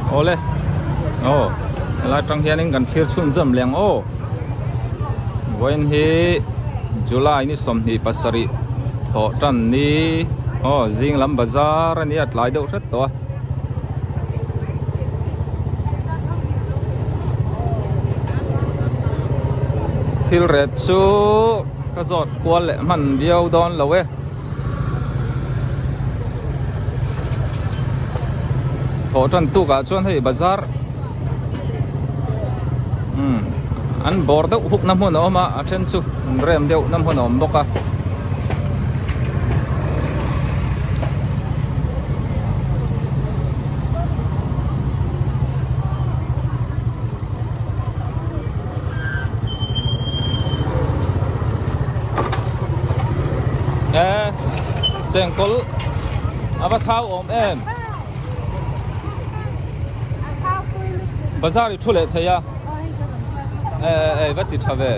Awle aw helai atang hianin kan thlir chhunzawm leh ang aw vawiin hi July ni 27 thawh tan ni aw zing lam bazar a nia tlai deuh hret tawh a. Thil ret chu ka zawt kual leh hman viau dawn lo e. Thawh tan tuk ah chuan hei bazar umm an bawr deuh huk na hmun a awm a a then chu an rem deuh na hmun a awm bawk a. E chengkawl a va thau awm em bazar i thu leh thei a e e va ti tha ve.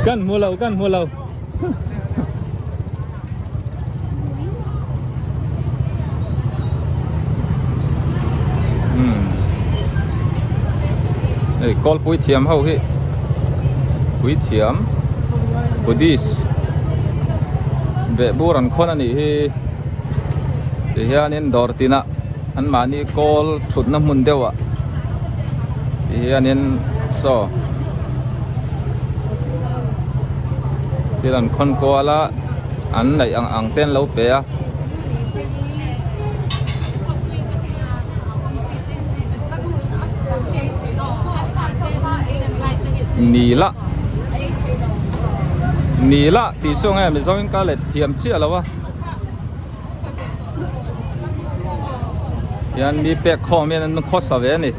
Kan hmu lo kan hmu lo Hei kawlpui thiam ho hi pui thiam Buddhist behbur an khawn a nih hi tihianin dawr tinah anmahni kawl thutna hmun deuh ah tihianin saw thil an khawn kual a an neih ang ang te an lo pe a. Nila Nila tih chu nge Mizo in ka let thiam chiah lo a hian mi pek khawm hian an khawsa ve a ni.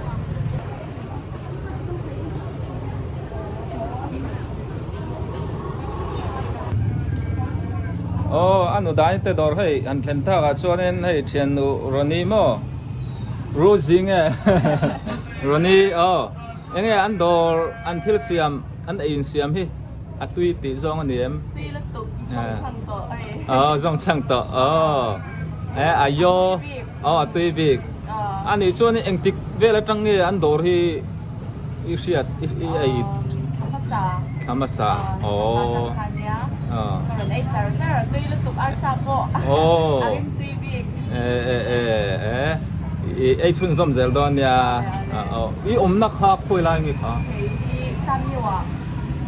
Aw a nu dai te dawr hei an thlen thak ah chuanin hei thiannu Ronnie maw Rosie nge Ronnie aw enge an dawr an thil siam an ei in siam hi a tui tih zawng a ni em? Tui lutuk zawng chhang tawh a ni. Aw zawng chhang tawh aw e a yaw aw a tui bik a nih chuan engtik vel atang nge an dawr hi I hriat i i ei Thla hmasa. Thla hmasa. Aw. Thla hmasa kha nia. Ka rawn ei char char a tui lutuk arsa pawh. A rim tui bik. E e e e i ei chhunzawm zel dawn nia. I awmna kha khawi lai nge kha? Hei hi Samiwa.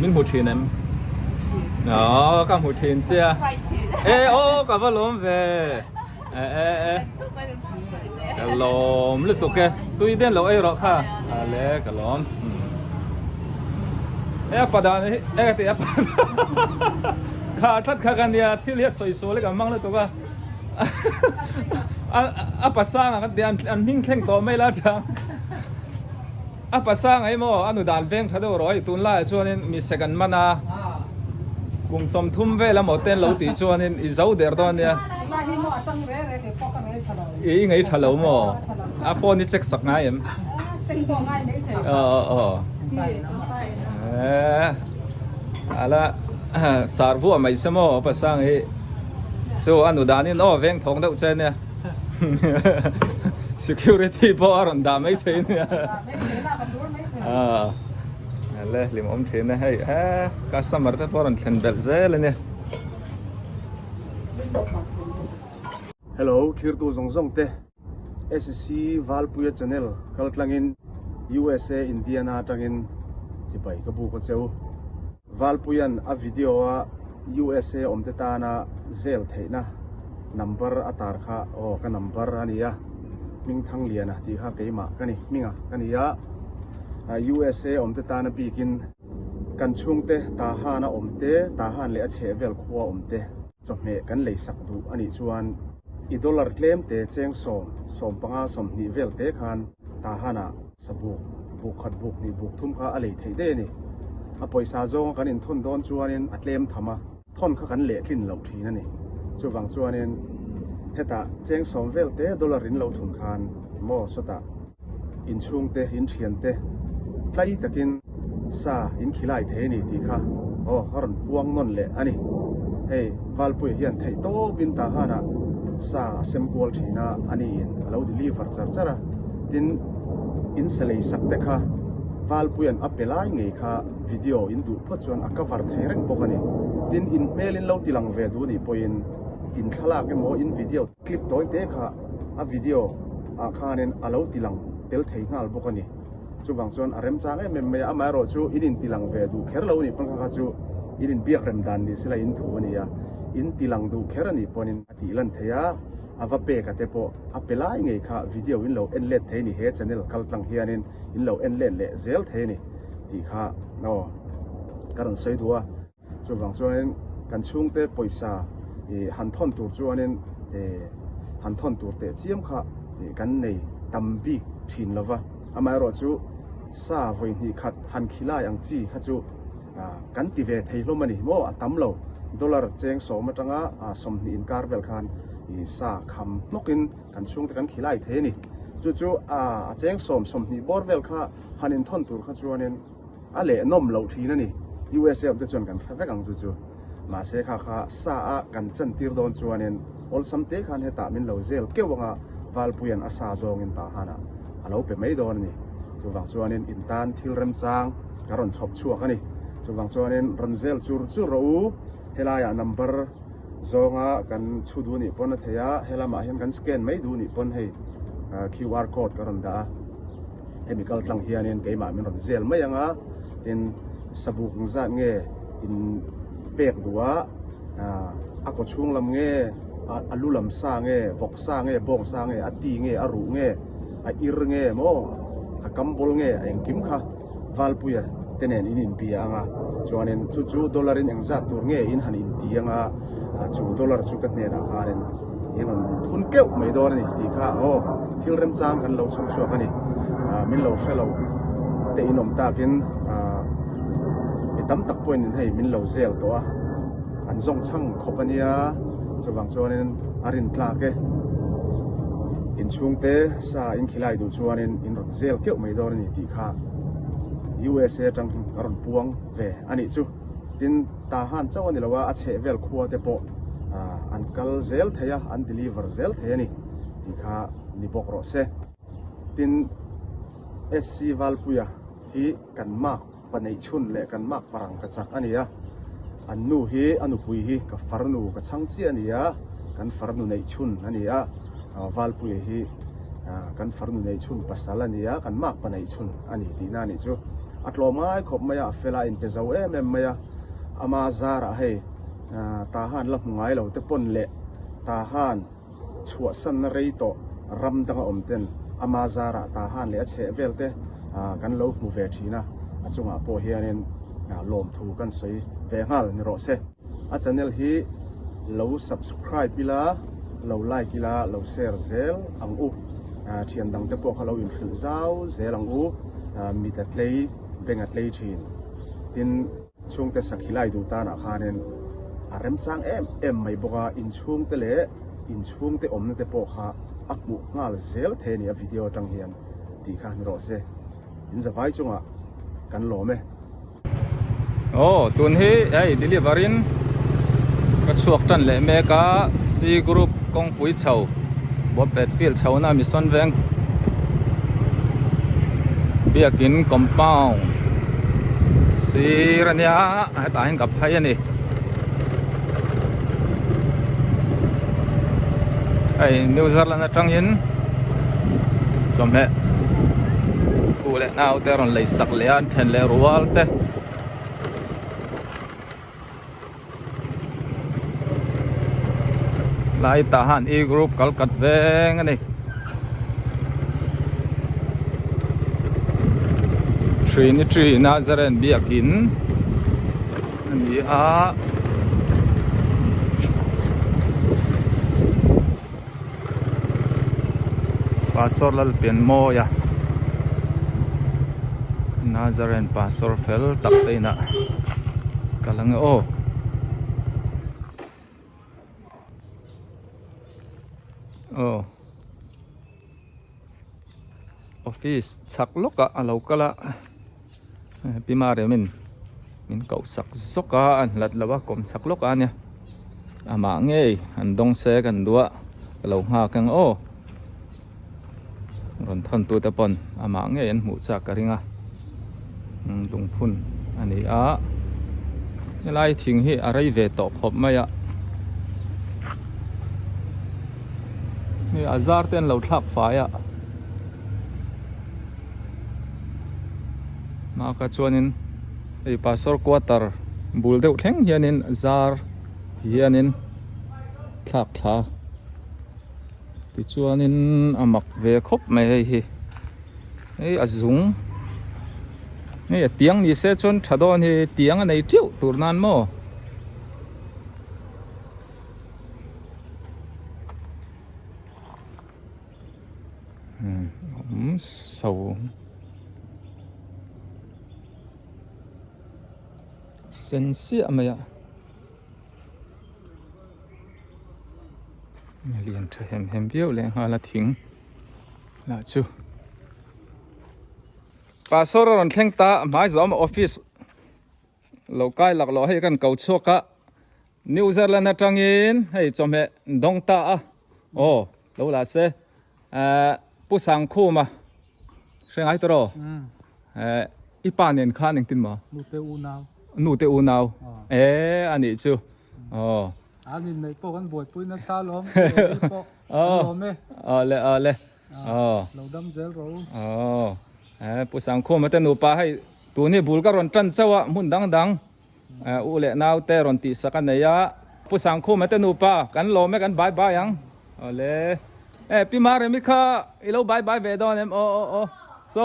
Min hmu thin em? Hmu thin. Aw ka hmu thin che a. Subscribe thin. E aw ka va lawm ve. E e e. Ka lawm lutuk e. Tui den lo ei rawh kha. A le ka lawm. E a padan hi e ka ti a kha that kha ka nia thil hi a sawi sual hi ka mang lutuk a. A pasang a ka ti an hming thleng tawh mai la chang. A pasang ai maw a nu dan veng tha deuh rawh hei tunlaiah chuanin mi sek an man a kum 30 vel emaw te an lo tih chuanin i zo der dawn nia i ngei tha lo maw a phone i check sak ngai em aw aw ala sar vuah mai se maw a pasang hi chu a nu danin aw veng thawng deuh che nia. Security pawh a rawn dah mai thei nia. Le hlim awm thin a hei he customer te pawh a rawn thlen belh zel a nia. Hello thirtu zawng zawng te SC Valpuia channel kal tlangin USA Indiana atangin chibai ka buk a cheu. Valpuia'n a video a USA awmte tana zel theihna number a tar kha aw ka number a nia, Hmingthangliana tih kha keimah ka ni, hminga ka ni a, USA awmte tana bikin kan chhungte Tahan a awmte, Tahan leh a chhehvel khua awmte chawhmeh kan leisak duh a nih chuan i dollar tlemte cheng sawm, 15, 20 vel te khan Tahan-ah Sa buk, buk khat buk hnih buk thum kha a lei theih daih a ni. A pawisa zawnga kan inthawn dawn chuanin a tlem tham a, thawn kha kan lehtlin loh thin a ni. Chuvang chuanin hetah cheng sawm vel te dollar in lo thun khan maw sawtah inchhungte, inthiante, tlai takin sa in khilai thei a ni tih kha aw a rawn puang nawn leh a ni. Hei Valpuia hian theih tawpin Tahanah sa a sem kual thin a, a niin a lo deliver char char a. Tin, in sa lei sak te kha Valpuia'n a pe lai ngei kha video in duh phawt chuan a cover thei reng bawk a ni. Tin, in hmel in lo ti lang ve duh nih pawhin in thlalak emaw in video clip tawi te kha a video ah khanin a lo ti lang tel thei nghal bawk a ni. Chuvang chuan a remchang em em mai a, amaherawh chu in intilang ve duh kher lo a nih pawn kha kha chu in inbiak rem dan ni sela in thu a ni a, in tilang duh kher a nih pawnin a tih lan thei a, a va pek a te pawh a pe lai ngei kha video in lo en let thei a ni, he channel kal tlang hianin in lo en let leh zel thei a ni tih kha aw ka rawn sawi duh a. Chuvang chuanin kan chhungte pawisa ih han thawn tur chuanin ih han thawn tur teh chiam kha ih kan nei tam bik thin lo va. Amaherawh chu sa vawi hnih khat han khilai ang chi kha chu ah kan ti ve thei hlawm a ni maw a tam lo. Dollar cheng sawm atanga ah 20 inkar vel khan ih sa kham hnawkin kan chhungte kan khilai thei a ni. Chu chu ah a cheng sawm 20 bawr vel kha han inthawn tur kha chuanin A leh nawm loh thin a ni. USA awm te chuan kan hre vek ang chu chu. Mahse kha kha sa a kan chan tir dawn chuanin awlsam te khan hetah min lo zel keuh anga Valpuia'n a sa zawngin tah hanah a lo pe mai dawn a ni. Chuvang chuanin in tan thil remchang ka rawn chhawp chhuak a ni. Chuvang chuanin rawn zel chur chur rawh u. Helaiah number zawnga kan chhu duh nih pawn a thei a, helamah hian kan scan mai duh nih pawn hei QR code ka rawn dah a. Hemi kal tlang hianin keimah min rawn zel mai ang a, tin sabuk ang zat nge in pek duh a, a kaw chhung lam nge, a lu lam sa nge, vawk sa nge, bawng sa nge, a ti nge, a ruh nge, a ir nge maw, a kam bawl nge, a engkim kha Valpuia te nen in inbia ang a, chuanin chu chu dollar in engzat tur nge in han inti ang a, chu dollar chu ka hnenah khanin in rawn thun keuh mai dawn a ni tih kha aw thil remchang kan lo chhawp chhuak a ni. Min lo hre lo te in awm takin mi tam tak pawhin in hei min lo zel tawh a, an zawng chhang khawp a nia, chuvang chuanin a rin tlak e. Inchhungte sa in khilai duh chuanin in rawn zel keuh mai dawn a ni tih kha USA atang ka rawn puang ve a nih chu. Tin, Tahan chauh a ni lo a, a chheh vel khua te pawh an kal zel thei a, an deliver zel thei a ni tih kha ni bawk rawh se. Tin, SC Valpuia hi kan mak pa neih chhun leh kan mak parang ka chak a ni a, an nu hi a nupui hi ka farnu ka chhang chiah a ni a, kan farnu neih chhun a ni a, Valpuia hi kan farnu neih chhun pasal a ni a, kan mak pa neih chhun a ni tihna a nih chu. A tlawm ngai khawp mai a, a fel a, a inpe zo em em mai a, ama zarah hei Tahan la hmu ngai lo te pawn leh Tahan chhuahsanna rei tawh ram danga awm ten ama zarah Tahan leh a chheh vel te kan lo hmu ve thin a, a chungah pawh hianin lawmthu kan sawi ve nghal ni rawh se. A channel hi lo subscribe ila, lo like ila, lo share zel ang u. Thian dang te pawh kha lo inhrilh zau zel ang u. Mit a tlei, beng a tlei thin. Tin, chhungte sakhi lai duh tanah khanin a remchang em em mai bawk a, inchhungte leh inchhungte awmna te pawh kha a hmuh nghal zel thei a ni a video atang hian tih kha ni rawh se. In zavai chungah kan lawm e. Aw tun hi hei deliver in ka chhuak tan leh mek a C group kawngpui chho Bawlhpet field chho na mission veng biakin compound sir ania hetah hian ka phei a ni hei New Zealand atangin chawhmeh u leh nau te rawn lei sak leh a an then leh rual te. Lai tah han e group kal kat veng a ni. Trinity Nazarene biakin a ni a. Pastor Lalpianmawia Nazarene Pastor fel tak te inah kal ang e aw. Aw office chhak lawkah a lo kal a. Pi Mariamin min koh sak zawk a an hlat lo a kawm chak lawk a nia amah ngei an dawng se kan duh a ka lo nghak ang aw rawn thawn tu te pawn amah ngei an hmuh chak ka ring a lungphun a ni a helai thing hi a rei ve tawh khawp mai a hei a zar te an lo thlak fai a. Maka chuanin hei pastor quarter bul deuh thleng hianin zar ti hianin thlak thla tichuanin a mak ve khawp mai hei hi hei a zung hei a tiang ni se chuan tha dawn hi tiang a nei teuh tur nan maw. Umm so sen siah mai a lian tha hem hem viau leh nghal a thing lah chu pastor a rawn thleng ta a hmai zawm a office lo kai lak loh hei kan ko chhuak a New Zealand atangin hei chawhmeh dawng ta a aw lo la se eh Pu Sangkhuma hre ngai tawh rawh eh i pa nen khan engtin maw Nute unau Nute unau eh a nih chu aw An inneih pawh kan buaipui nasa alawm aw aw le aw le aw lo dam zel rawh u aw eh Pu Sangkhuma te nupa hei tun hi bul ka rawn tan chauh a hmun dang dang U leh nau te rawn tih sak a nei a. Pu Sangkhuma te nupa kan lawm e kan bye bye ang. Awle. E Pi Maremi kha i lo bye bye ve dawn em aw aw aw. So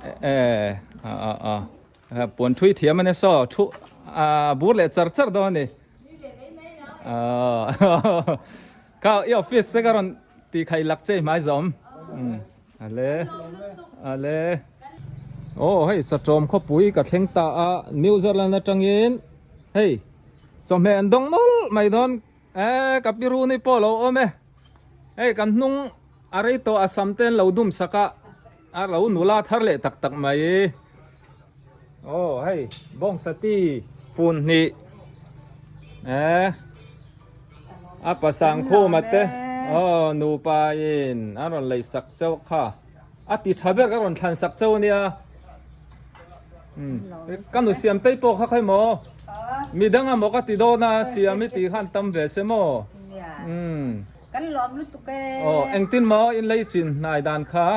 e a a a puan thui thiam a nia saw thu a bur leh char char dawn a ni. Kha i office te ka rawn tih khaih lak che i hmai zawm. Ale ale aw hei satawm khawpui ka thleng ta a New Zealand atangin hei chawhmeh an dawng nawlh mai dawn eh ka pi runi pawh a lo awm e hei kan hnung a rei tawh a sam te an lo dum sak a a lo nula thar leh tak tak mai aw hei bawngsati fun hnih eh. A pasang khuma te aw nupa in an rawn lei sak chauh kha a ti tha ber ka rawn thlan sak chauh ania ka nu siam tei pawh kha khawi maw midang a maw ka ti dawn a siam i tih khan tam ve se maw kan lawm lutuk e aw engtin maw in lei chin hnai dan kha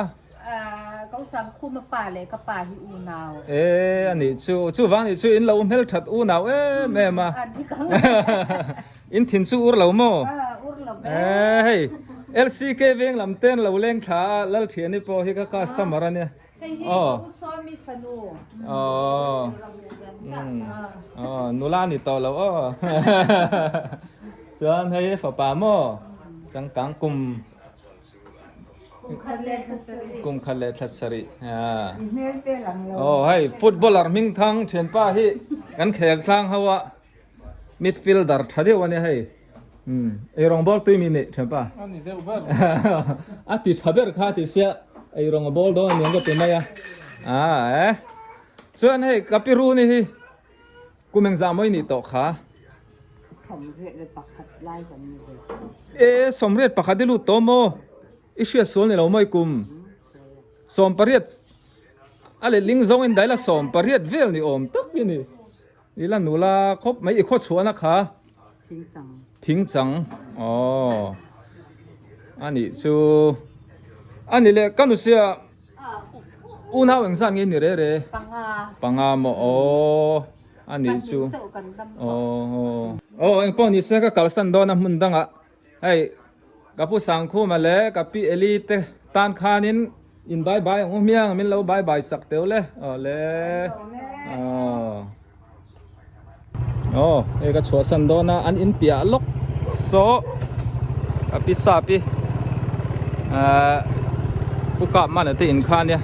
Ko Sangkhuma pa leh ka pa hi unau. E a nih chu, chuvang nih chu in lo hmelthat unau em em a. In thin chu ur lo maw? Ur lo ve. E hei, LCK veng lam ten lo leng thla a, Lalthiani pawh hi ka customer a nia. Hei hi ka u Sawmi fanu. Aw. Aw, nula ni tawh lo aw. Chuan hei fapa maw? Changkang kum. Kum khat leh thla sarih. Aw hei footballer hming thang thianpa hi kan khel tlang ho a midfielder tha deuh a nia hei. Um ei rawng ball tui mi nih thianpa. A ni deuh ber. A ti tha ber kha ti sia ei rawng a ball dawn a niang ka ti mai a. A eh. Chuan hei ka pi ru ni hi. Kum engzah maw i nih tawh kha? 31 lai kan ni ve. E, 31 i lut tawh maw? I hriat sual ni lo maw i kum? 18 a letling zawng in daila 18 vel ni awm tak i ni. I la nula khawp mai i khaw chhuahna kha? Thingchang. Thingchang. Aw. A nih chu. A ni leh ka nu sia. Unau engzat nge ni re re? Panga. Panga maw aw a nih chu. Aw aw engpawh ni se ka kalsan dawn a hmun dangah hei ka pu Sangkhuma leh ka pi Eli te tan khanin in bye bye ang u hmiang min lo bye bye sak teuh le aw le aw aw hei ka chhuahsan dawn a an in piah lawk saw ka pi sap hi ahh pu kap man te in kha ania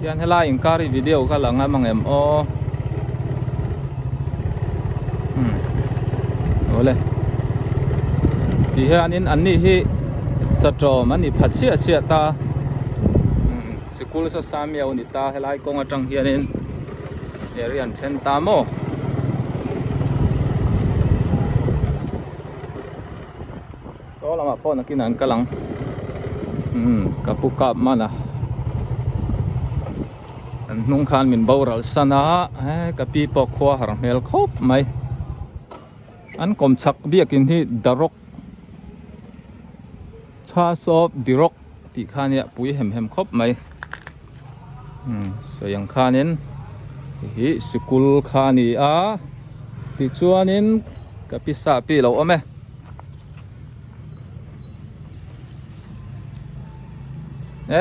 hian helai inkar hi video kha la ngam ang em aw umm awle ti hianin an ni hi satawm an ni pha chiah chiah ta. Sikul saw Samiau ni ta helai kawng atang hianin area an then ta maw. Saw lamah pawh nakin an kal ang umm ka pu kap man a an hnung khan min boral san a he ka pi pawh khua har hmel khawp mai an kawm chak biakin hi the rock church of the rock tih kha nia pui hem hem khawp mai umm sawi ang khanin hei hi sikul kha a ni a tichuanin ka pi sa pi lo awm e.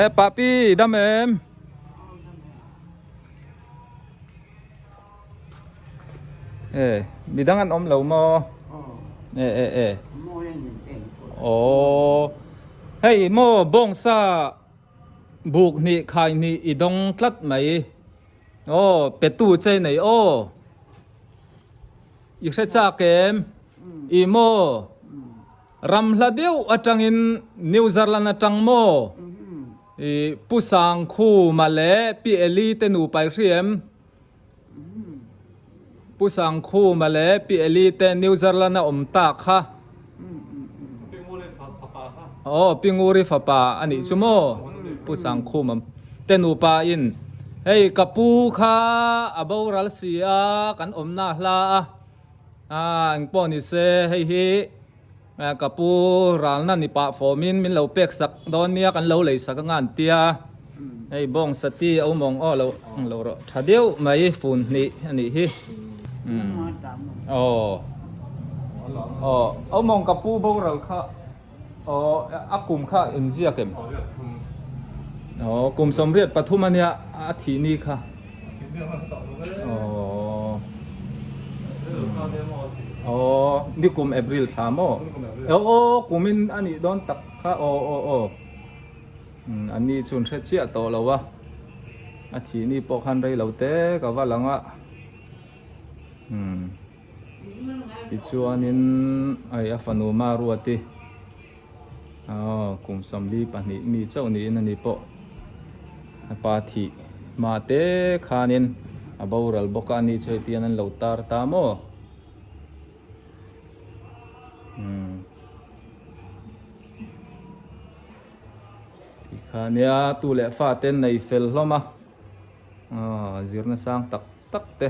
E papi dam em e midang an awm lo maw e e e aw hei maw bawngsa buk hnih khai hnih i dawng tlat mai aw petu che nei aw. I hre chak em? I maw? Ram hla deuh atangin New Zealand atang maw? I Pu Sangkhuma leh Pi Eli te nupa i hria em? Pu Sangkhuma leh Pi Eli te New Zealand a awm ta kha. Aw, Pi Nguri fapa a nih chu maw? Pu Sangkhuma te nupa in hei ka pu kha a boral si a kan awmna hla a ah engpawh ni se hei hi ka pu ralna ni pah fawmin min lo pek sak dawn nia kan lo lei sak anga an tia hei bawng sati a awm ang aw lo ang lo rawh tha deuh mai fun hnih a nih hi aw aw awm ang ka pu boral kha. Aw a kum kha inziak em? Aw kum 83 ania a thih ni kha. Aw Aw ni kum April thla maw? Aw aw kumin a nih dawn tak kha aw aw aw a ni chun hre chiah tawh lo a a thih ni pawh khan rei lo te ka va lang a umm. Tichuanin ai a fanu Maruati aw kum 42 mi chauh niin a ni pawh a pa thih hma te khanin a boral bawk a ani chu hetiang an lo tar ta maw umm tikhania tu leh fa te an nei fel hlawm a aw zirna sang tak tak te.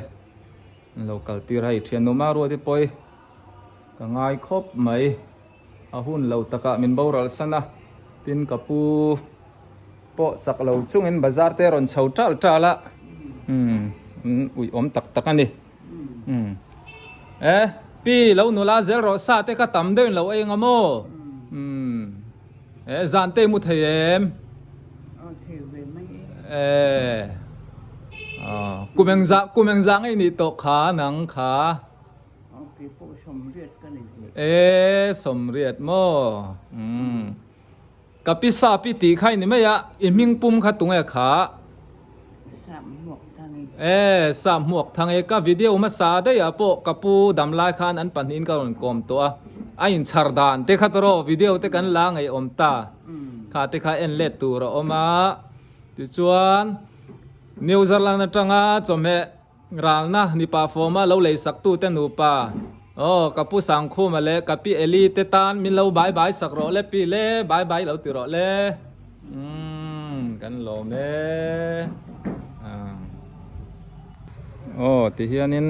An lo kal tir a, i thiannu Maruati pawi ka ngai khawp mai. A hun lo takah min boral san a, tin ka pu pawh chak lo chungin bazar te rawn chho tal tal a, umm uih awm tak tak a ni. Umm e pi lo nula zel rawh sa te ka tam deuh in lo ei ang a maw? Umm e zan te i mu thei em? E kum engzah kum engzah ngei nih tawh kha nang kha e sawmriat maw umm ka pi sa pi tih kha i ni mai a i hming pum kha tunge kha e sa hmuak thang e ka video hmasa daih ah pawh ka pu dam lai khan an pahnihin ka rawn kawm tawh a a inchhar dan te kha tawh video te kan la ngeiawm ta. Kha te kha en let tur a awm a, tichuan New Zealand atanga chawhmeh ralna nipa fawma lo lei sak tu te nupa aw ka pu Sangkhuma leh ka pi Eli te tan min lo bai bai sak rawh le pi le bai bai lo ti rawh le umm kan lawm e aw tihianin.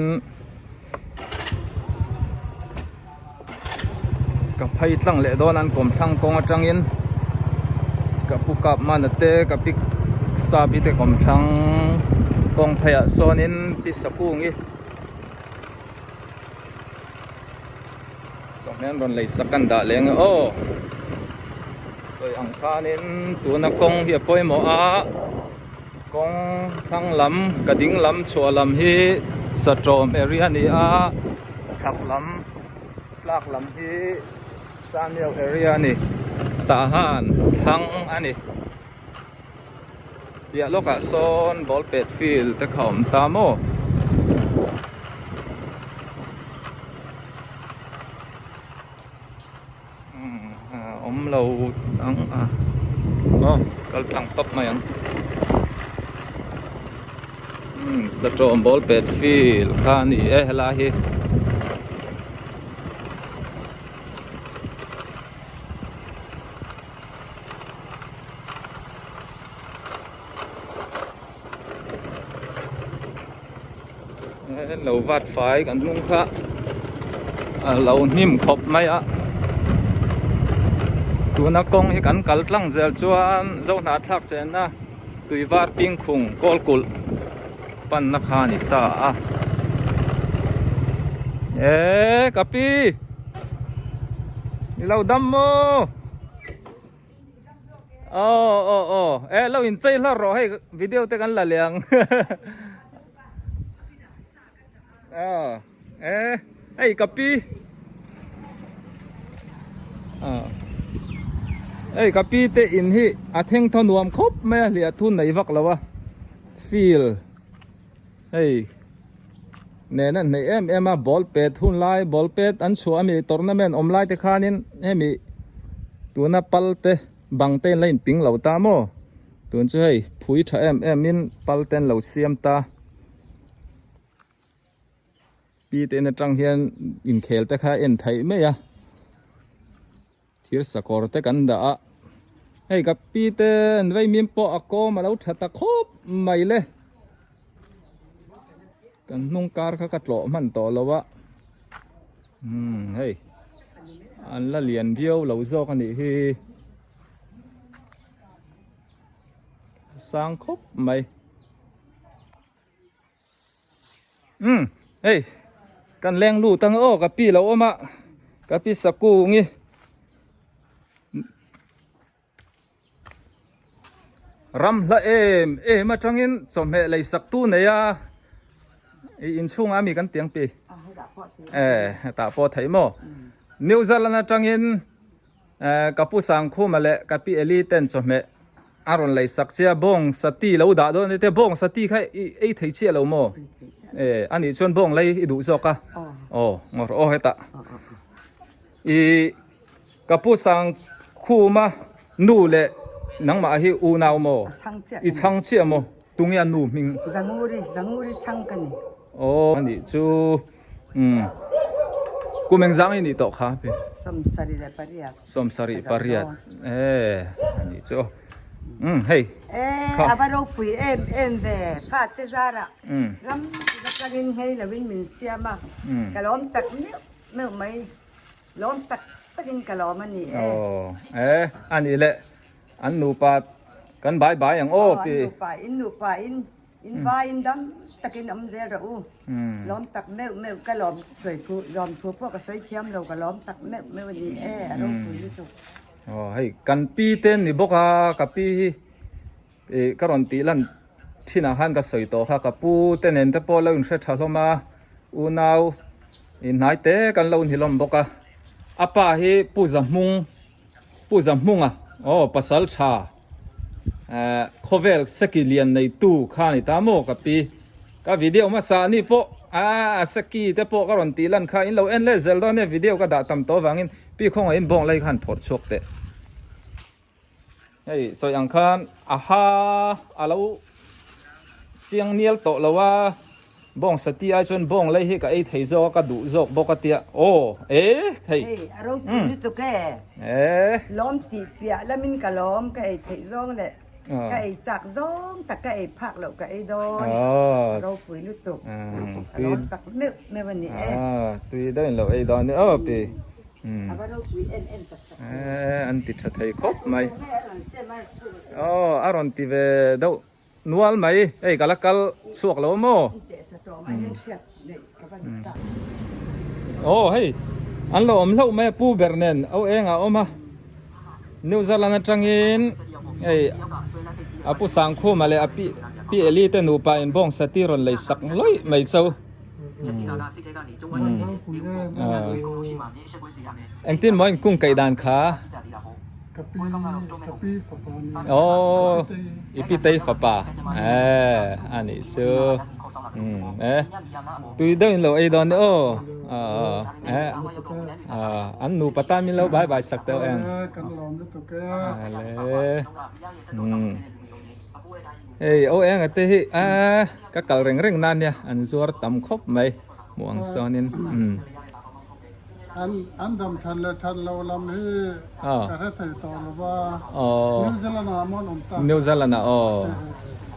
Ka phei tlang leh dawn an kawm thlang kawng atangin ka pu kap mana te ka pi sapi te kawm thlang kawng pheiah sawnin pi sakungi chawhmeh an rawn lei sak an dah leng a aw sawi ang khanin tuna kawng hi a pawimawh a. Kawng thlang lam ka ding lam chhuah lam hi Satawm area a ni a, chhak lam tlak lam hi Saniau area a ni, tah han thlang a ni. Piah lawkah sawn ball pet field te kha a awm ta maw? Awm lo ang a aw kal tlang tawp mai ang. Satawm ball pet field kha a ni e helai hi. Lo vat fai kan hnung kha a lo hnim khawp mai a tuna kawng hi kan kal tlang zel chuan zohnahthlak chenna tui var pingkhung kawl kulh panna kha a ni ta a eee ka pi i lo dam maw. Aw aw aw e lo in chei hlar rawh hei video te kan la leh ang aw e hei ka pi aw hei ka pi te in hi a theng thaw nuam khawp mai a hliah thun nei vak lo a field hei nen a hneih em em a ball pet hun lai ball pet an chhuah ami tournament awm lai te khanin hemi tuna pal te bang te in la inping lo ta maw tun chu hei phui tha em em in pal te an lo siam ta pi te in atang hian inkhel te kha en theih mai a. Thir sakawr te kan dah a, hei ka pi te an vei mim pawh a kawm a lo tha ta khawp mai le. Kan hnung kar kha ka tlawh hman tawh lo a, umm hei an la lian viau lo zawk a nih hi, sang khawp mai. Umm hei kan leng lut ang aw ka pi lo awm a ka pi sakung hi ram hla em em atangin chawhmeh lei sak tu nei a ih inchhungah ami kan tiang pi e hetah pawh theih maw New Zealand atangin ka pu Sangkhuma leh ka pi Eli ten chawhmeh A rawn lei sak che a, bawng sati lo dah dawn ete bawng sati kha i ei thei chiah lo maw? E, a nih chuan bawng lei i duh zawk a. Aw, ngawr aw hetah. I ka pu sang khuma nu leh nangmah hi unau maw? I chhang chiah maw? Tunge a nu hming? Zanguri, Zanguri chhang ka ni. Aw, a nih chu umm kum engzang i nih tawh kha? Sawmsarih leh pariat. Sawmsarih pariat e a nih chu umm hei. E a va ropui em em ve fate zarah ram atangin nghei lovin min siam a ka lawm tak meuh meuh mai lawm tak takin ka lawm a ni e. Aw e a nih leh an nupa kan bai bai ang aw pi. An nupa in nupa in In vai in dam takin awm zel rawh u. Lawm tak meuh meuh ka lawm sawi thu lawm thu pawh ka sawi thiam lo ka lawm tak meuh meuh a ni e a ropui lutuk. Aw hei kan pi te ni bawk a ka pi hi ih ka rawn tih lan thinah khan ka sawi tawh kha ka pu te nen te pawh lo inhre tha hlawm a unau inhnai te kan lo ni hlawm bawk a a pa hi Pu Zahmung Pu Zahmunga aw pasal tha eh khawvel seki lian neitu kha a ni ta maw ka pi ka video hmasa a ni pawh a seki te pawh ka rawn tih lan kha in lo en leh zel dawn nia video ka dah tam tawh avangin pi khawngaih in bawng lai khan phawrh chhuak teh hei sawi ang khan a ha a lo chiang nial tawh lo a. Bawng sati ai chuan bawng lei hi ka ei thei zawk a, ka duh zawk bawk a tia. Aw, e, hei. Hei, a ropui lutuk e. E. Lawm tih piah lamin ka lawm, ka ei theih zawng leh ka ei chak zawng tak ka ei phak loh ka ei dawn. A ropui lutuk. A lawm tak meuh meuh a ni e. Tui deuhin lo ei dawn ni aw pi. A va ropui en en tak tak. E, an ti tha thei khawp mai. Aw, a rawn ti ve deuh. Nual mai, hei ka la kal chhuak lo maw? Aw hei an lo awm hlauh mai a pu ber nen au eng ah a awm a New Zealand atangin hei a pu Sangkhuma leh a pi pi Eli te nupa in bawng sati rawn lei sak lawih mai cho engtin maw inkung kaih dan kha. Ka pi, ka pi fapa ni. Aw, i pi tei fapa. Eh, a nih chu. Um, eh. Tui deuh in lo ei dawn ni aw. Aw, eh. Aw, an nupa tan min lo bai bai sak deuh em. Kan lawm lutuk e. Ale. Um. Hei o enga te hi a ka kal reng reng na nia an zuar tam khawp mai hmuh ang sawnin umm. An an dam that leh that loh lam hi ka hre thei tawh lo va New Zealand ah maw an awm tak? New Zealand ah aw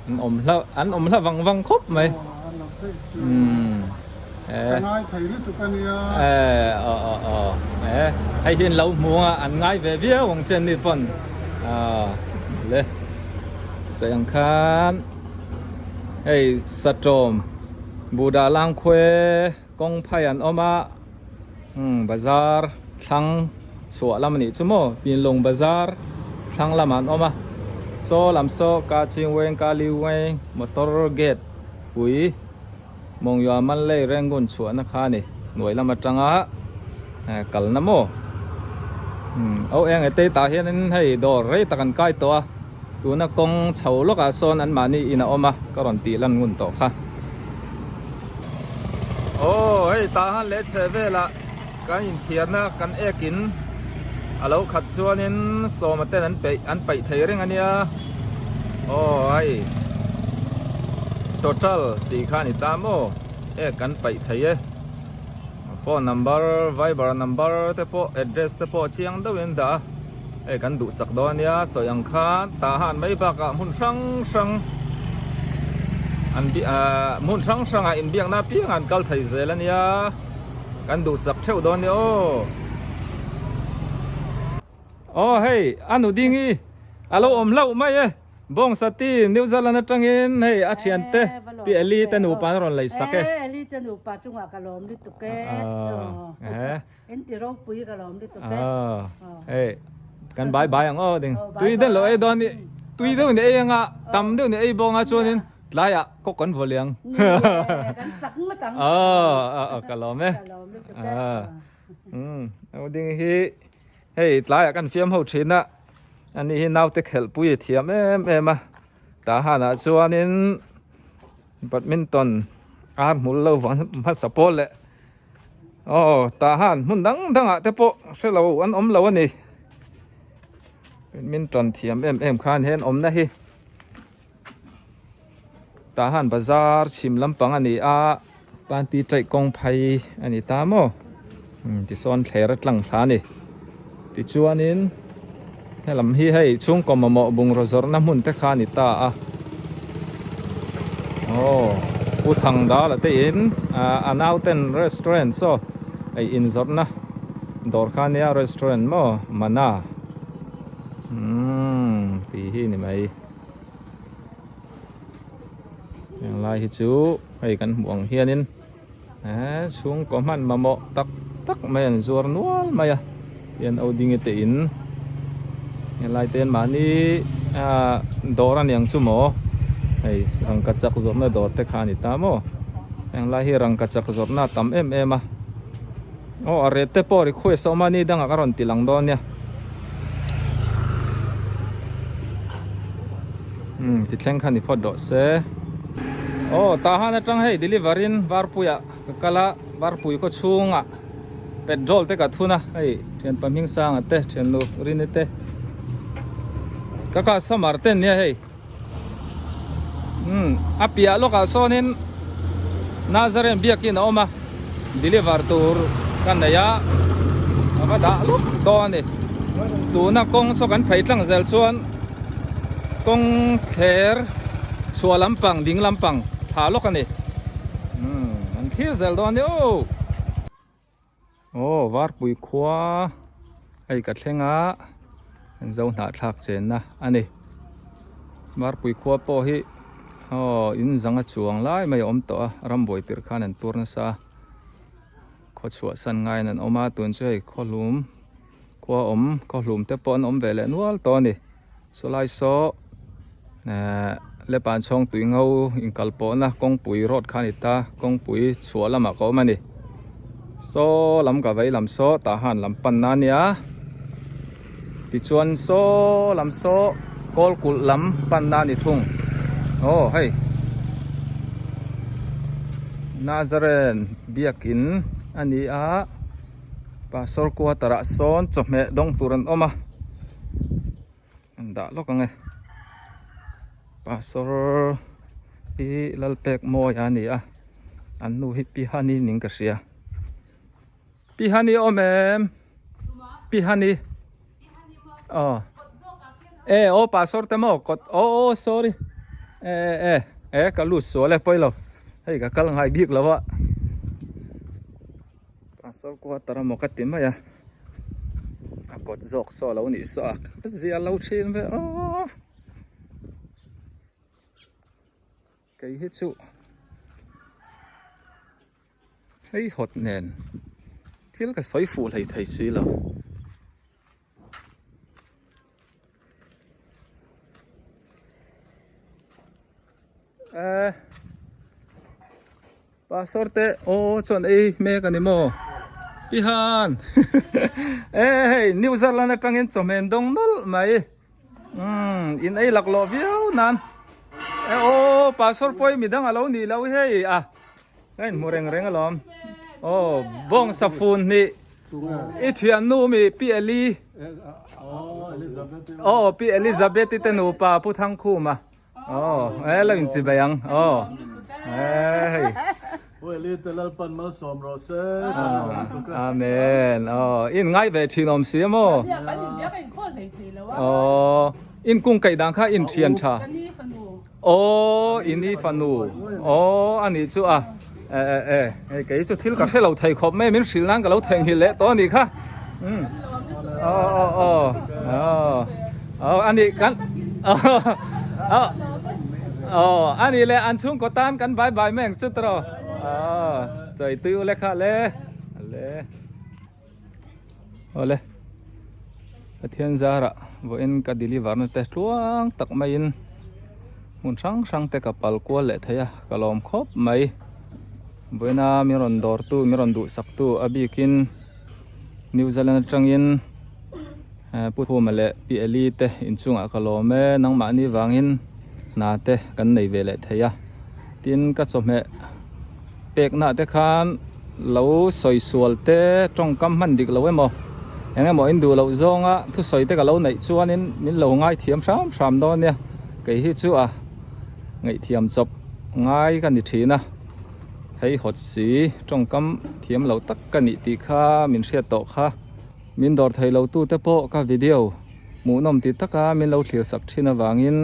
an awm hla an awm hla vang vang khawp mai. Aw an lo theih chu. Ka ngai thei lutuk a nia. Aw aw aw hei hi an lo hmu a an ngai ve viau ang che ni pawn le sawi ang khan hei satawm Buddha langkhuai kawng phai an awm a umm bazar thlang chhuah lam a nih chu maw Pinlung bazar thlang lamah an awm a saw lam saw Kachin Weng Kali Weng motor gate pui. Mawngya Malay Rangoon chhuahna kha a ni hnuai lam atanga kalna maw au eng e tei tah hianin hei dawr rei tak an kai tawh a tuna kawng chho lawkah sawn anmahni in a awm a ka rawn tih lan ngun tawh kha. Aw hei tah han leh chhe velah kan inthiarna kan ek in a lo khat chuanin sawma ten an peih an paih thei reng a nia aw hei total tih kha a ni ta maw ek kan paih thei e phone number viber number te pawh address te pawh chiang deuhin an dah a hei kan duhsak dawn a nia sawi ang khan tah han mai bakah hmun hrang hrang an ahh hmun hrang hrangah inbiakna apiang an kal thei zel a nia. Kan duhsak theuh dawn nia aw. Aw hei a nu ding i a lo awm hlauh mai e. Bawngsati New Zealand atangin hei a thiante pi Eli te nupa an rawn lei sak e. Eli te nupa chungah ka lawm lutuk e. En ti ropui ka lawm lutuk e. Hei kan bai bai ang aw ding. Tui den lo ei dawn ni. Tui deuh ni ei anga tam deuh ni ei bawng a chuanin Tlaiah kawk kan vaw liang. Ni e, kan chak ngawt ang. Aw, ka lawm e. Ka lawm lutuk e. Um, ding hi hei tlaiah kan fiam ho thin a. Ani hi naute khelhpui thiam em em a. Tah hanah chuanin badminton ar hmul lo vang hmasa pawl leh aw tah han hmun dang dangah te pawh hre lo an awm lo a ni. Badminton thiam em em khan hian awmna hi. Tah han bazar chhim lampang a ni a panty taih kawng phai a ni ta maw umm tisawn thler a tlang thla a ni tichuanin helam hi hei chhungkaw mamawh bungraw zawrhna hmun te kha a ni ta a aw u thang dala te in ah a nauten restaurant saw ei inzawrhna dawr kha a nia restaurant maw mana umm tih hi a ni mai. Heng lai hi chu hei kan hmuh ang hianin eh chhungkaw hman mamawh tak tak mai an zuar nual mai a hian o ding te in helai te hian mahni ah dawr a niang chu maw hei rangkachak zawrhna dawr te kha a ni ta maw heng lai hi rangkachak zawrhna a tam em em a aw a rate te pawh request a awm a ni dangah ka rawn ti lang dawn nia. Umm ti thleng kha ni phawt rawh se. Aw tah han atang hei deliver in varpuiah ka kal a varpui khaw chhungah petrol te ka thun a hei thianpa hming sanga te thiannu rini te ka customer te an nia hei umm a piah lawkah sawnin Nazarene biakin a awm a deliver tur ka nei a a va dah lawk dawn a ni tuna kawng saw kan phei tlang zel chuan kawng thler chhuah lampang ding lampang thla lawk a ni umm an thlir zel dawn a ni aw. Aw Varpui khua hei ka thleng a an zo hnahthlak chenna a ni Varpui khua pawh hi aw in zanga chuang lai mai a awm tawh a rambuai tirh khan an tur nasa a khaw chhuahsan ngaiin an awm a tun chu hei khawhlum khua awm khawhlum te pawh an awm ve leh nual tawh a ni sawlai saw ehh lepan chhawng tui ngo inkal pawhna kawngpui road kha a ni ta kawngpui chhuah lamah ka awm a ni saw lam ka vei lam saw tah han lam panna a nia tichuan saw lam saw kawl kulh lam panna a ni thung aw hei Nazareth biakin a ni a pastor quarter ah sawn chawhmeh dawng tur an awm a. An dah lawk ang e. Pastor hi Lalpek Mawia a ni a an nu hi Pi Hani ning ka hria Pi Hani awm em Pi Hani aw e aw pastor te maw kawt aw aw sorry e e e ka lut sual e pawi lo hei ka kal ngai bik lo a pastor quarter emaw ka ti mai a a kawt zawk saw a lo nih saw a ka zia lo thin ve aw. Kei hi chu hei hawt nen thil ka sawi fuh hlei thei si lo. Eh Pastor te aw chuan ei mek a ni maw? Pi Han eh hei New Zealand atangin chawhmeh dawng nawlh mai. Umm in ei laklawh viau nan e aw pastor pawh midang alo nih loh hei a ka inhmu reng reng alawm aw bawng safun hnih i thiannu mi pi Eli aw pi Elizabeth te nupa Pu Thangkhuma Aw, e lo in chi bai ang. Aw. E hei. Pu Eli te Lalpan malsawm rawh se. Amen. Aw, in ngai ve thin awm si emaw. Nia kan in biak a in khawl hlei thei lo a. Aw, in kung kaih dan kha in thian tha. Ka ni fanu. Aw, i ni fanu. Aw, ani chu a. E e e, hei kei chu thil ka hre lo thei khawp mai min hrilh nan ka lo theihnghilh leh tawh a nih kha. Umm. Aw aw aw. Aw. Aw ani kan aw aw ani le an chhungkaw tan kan bai bai mai ang chu tawh. Aw chawi tui ule kha le. Le. Awle. Pathian zarah vawiin ka deliver na te tluang tak maiin hmun hrang hrang te ka pal kual leh thei a ka lawm khawp mai. Vawiina min rawn dawr tu min rawn duhsak tu a bikin New Zealand atangin Pu Khuma leh Pi Eli te inchungah ka lawm e nangmahni vangin hna te kan nei ve leh thei a tin ka chawhmeh pekna te khan lo sawi sual te tawngkam hman dik lo emaw eng emaw in duh loh zawnga thusawi te ka lo neih chuanin min lo ngaithiam hram hram dawn nia kei hi chu a ngaihthiam chawp ngai ka ni thin a hei hawt si tawngkam thiam lo tak ka nih tih kha min hriat tawh kha min dawr thei lo tu te pawh ka video hmuhnawm ti taka min lo thlir sak thin avangin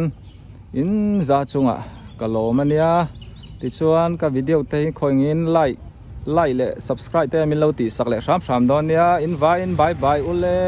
in za chungah ka lawm a nia tichuan ka video te hi khawingin like like leh subscribe te min lo tih sak leh hram hram dawn nia in vaiin bye bye ule.